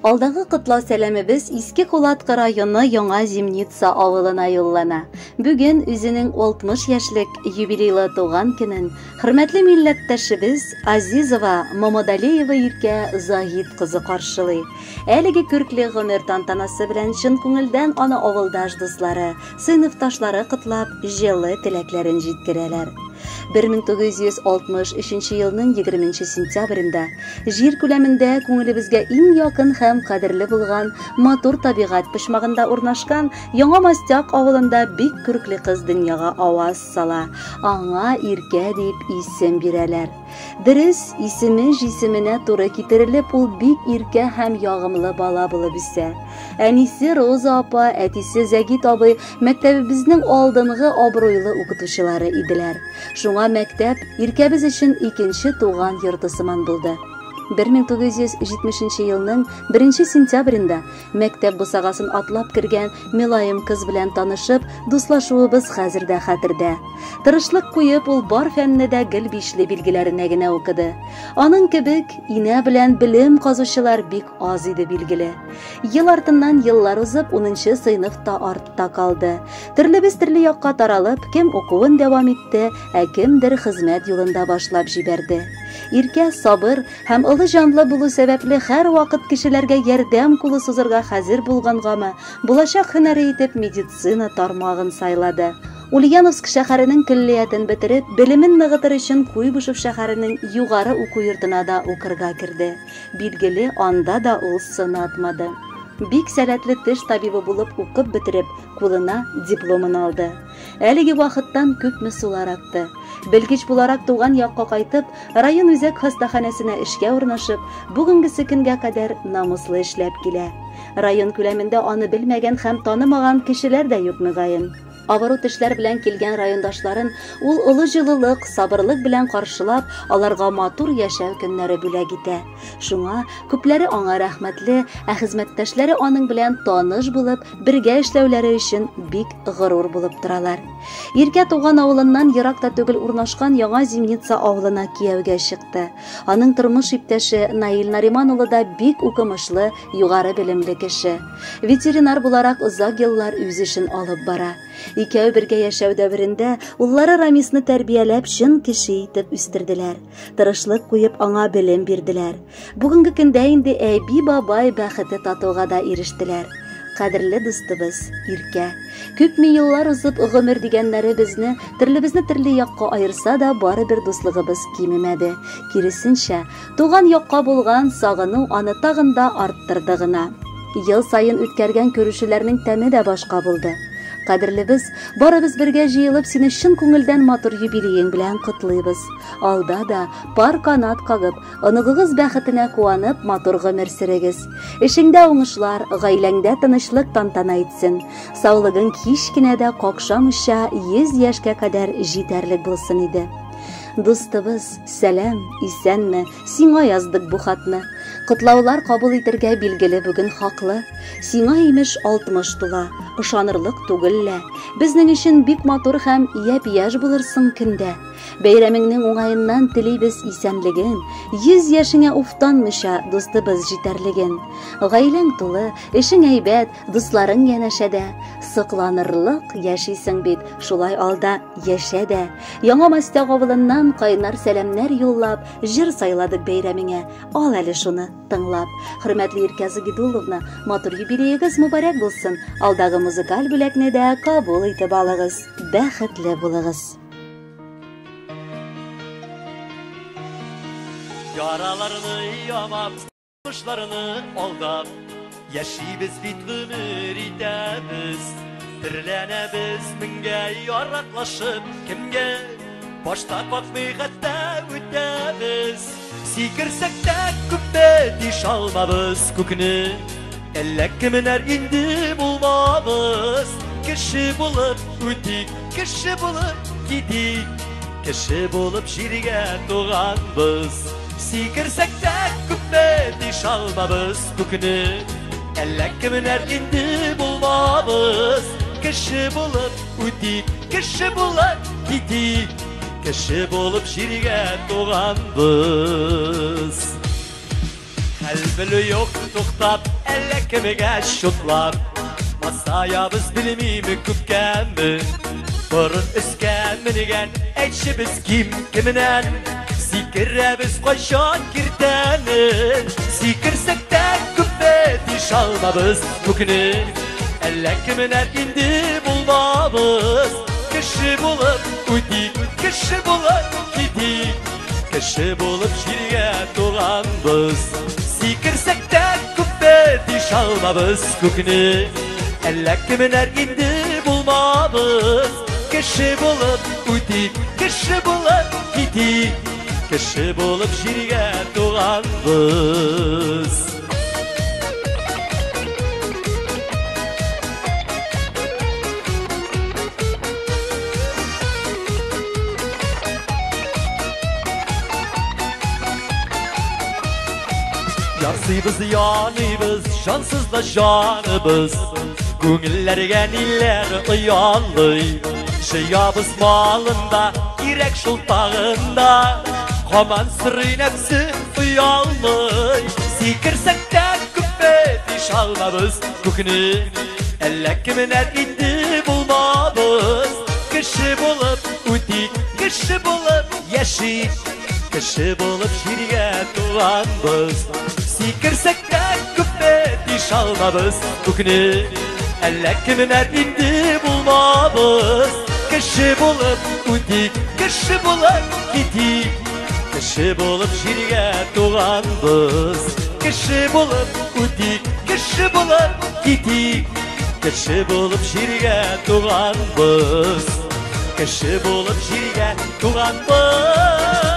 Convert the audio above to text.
Алдагы котлау сәламебез Иске Кулаткы районы Яңа Зимница авылына юллана. Бүген үзенең 60 яшьлек юбилейлы туган көнен хөрмәтле милләттәшебез Азизова Мамадалиева Иркә Заһид кызы каршылый. Әлеге күркле гомер тантанасы белән чын күңелдән аны авылдаш дуслары, сыйныфташлары котлап, җылы теләкләрен җиткерәләр. 1963 елның 20 сентябрендә җир күләмендә күңелебезгә иң якын һәм кадерле булган матур табигать почмагында урнашкан Яңа Мостяк авылында бик күркле кыз дөньяга аваз сала. Аңа Иркә дип исем бирәләр. Дөрес, исеме җисеменә туры китерелеп, ул бик иркә һәм ягымлы бала булып үсә. Әнисе Роза апа, әтисе Зәгит абый мәктәбебезнең алдынгы абруйлы укытучылары иделәр. Шуңа мәктәп Иркәбез өчен икенче туган йорты сыман булды. 1970 елның 1 сентябрендә мәктәп бусагасын атлап кергән мөлаем кыз белән танышып, дуслашуыбыз хәзер дә хәтердә. Тырышлык куеп, ул бар фәнне дә гел бишле билгеләренә генә укыды. Аның кебек инә белән белем казучылар бик аз иде билгеле. Ел артыннан еллар узып, 10 сыйныф та артта калды. Төрлебез төрле якка таралып, кем укуын дәвам итте, ә кемдер хезмәт юлында башлап җибәрде. Иркә сабыр һәм олы җанлы булу сәбәпле һәрвакыт кешеләргә ярдәм кулы сузырга хәзер булгангамы, булачак һөнәре итеп медицина тармагын сайлады. Ульяновск шәһәренең көллиятен бетереп, белемен ныгытыр өчен Куйбышев шәһәренең югары уку йортына да укырга керде. Билгеле, анда да ул сынатмады. Бик сәләтле теш табибы булып укып бетереп, кулына дипломын алды. Әлеге вакыттан күпме сулар акты. Белгеч буларак туган якка кайтып, район үзәк хастаханәсенә эшкә урнашып, бүгенгесе көнгә кадәр намуслы эшләп килә. Район күләмендә аны белмәгән һәм танымаган кешеләр дә юк мөгаен. Авыру тешләр белән килгән райондашларын ул олы җылылык, сабырлык белән каршылап, аларга матур яшәү көннәре бүләк итә. Шуңа күпләре аңа рәхмәтле, ә хезмәттәшләре аның белән таныш булып, бергә эшләүләре өчен бик горур булып торалар. Иркә туган авылыннан ерак та түгел урнашкан Яңа Зимница авылына кияүгә чыкты. Аның тормыш иптәше Наил Нариман улы да бик укымышлы, югары белемле кеше. Ветеринар буларак озак еллар үз эшен алып бара. Икәү бергә яшәү дәверендә уллары Рамисны тәрбияләп чын кеше итеп үстерделәр. Тырышлык куеп аңа белем бирделәр. Бүгенге көндә инде әби-бабай бәхете татуга да ирештеләр. Кадерле дустыбыз Иркә. Күпме еллар узып, гомер дигәннәре безне, төрлебезне төрле якка аерса да, барыбер дуслыгыбыз кимемәде. Киресенчә, туган якка булган сагыну аны тагын да арттырды гына. Ел саен үткәргән күрешүләрнең тәме дә башка булды. Кадерлебез, барыбыз бергә җыелып, сине чын күңелдән матур юбилеең белән котлыйбыз. Алда да пар канат кагып, оныгыгыз бәхетенә куанып, матур гомер сөрегез. Эшеңдә уңышлар, гаиләңдә тынычлык тантана итсен. Саулыгың һич кенә дә какшамыйча 100 яшькә кадәр җитәрлек булсын иде. Дустыбыз, сәлам, исәнме, сиңа яздык бу хатны. Котлаулар кабул итәргә билгеле бүген хаклы. Сиңа имеш 60 тула, ышанырлык түгел лә. Безнең өчен бик матур һәм япь-яшь булырсың көндә. Бәйрәмеңнең уңаеннан телибез исәнлеген, 100 яшеңә уфтанмыйча дустыбыз җитәрлеген. Гаиләң тулы, эшең әйбәт, дусларың янәшәдә. Сокланырлык яшисең бит, шулай алда яшә дә. Яңа Мостяк авылыннан кайнар сәламнәр юллап, җыр сайладык бәйрәмеңә. Ал әле шуны тыңлап. Хөрмәтле Иркә Загидулловна, матур юбилеегыз мөбарәк булсын. Алдагы музыкаль бүләкне дә кабул итеп алыгыз. Бәхетле булыгыз. Яраларны ямап, кышларны алдап, яшибез бит гомер итәбез. Терләнәбез меңгә яраклашып, кемгә башта какмый хәтта үтәбез. Сикерсәк тә күпме тиш алмабыз күкне, әллә кемнәр инде булмабыз. Кеше булып үтик, кеше булып китик, кеше булып җиргә туганбыз. Сикерсәк тә күпме тиш алмабыз күкне, әллә кемнәр инде булмабыз. Кеше булып үтик, кеше булып китик, кеше булып җиргә туганбыз. Хәл белү юк туктап, әллә кемгә чутлап. Масаябыз белмиме күпкәме? Борын өскә менгән, әйтче без ким кемнән? Сикерәбез кайчан киртәне? Сикерсәк тә күпме тишалмабыз күкне. Әллә кемнәр инде булмабыз. Кеше булып үтик, кеше булып китик. Кеше булып җиргә туганбыз. Сикерсәк тә күпме тишалмабыз күкне. Әллә кемнәр инде булмабыз. Кеше булып үтик, кеше булып китик. Кеше булып җиргә туганбыз. Ярсыйбыз, яныйбыз, жансыз да жаныбыз. Күңелләргә ниләр оялый. Җыябыз малында, кирәк шул тагында. Һаман сорый нәфсе оялмый. Сикерсәк тә күпме тишалмабыз күкне. Әллә кемнәр инде булмабыз. Кеше булып үтик, кеше булып яшик. Кеше булып җиргә туганбыз. Сикерсәк тә күпме тишалмабыз күкне. Әллә кемнәр инде булмабыз. Кеше булып үтик, кеше булып китик. Кеше булып җиргә туганбыз. Кеше булып үтик, кеше булып китик. Кеше булып җиргә туганбыз. Кеше булып җиргә туганбыз.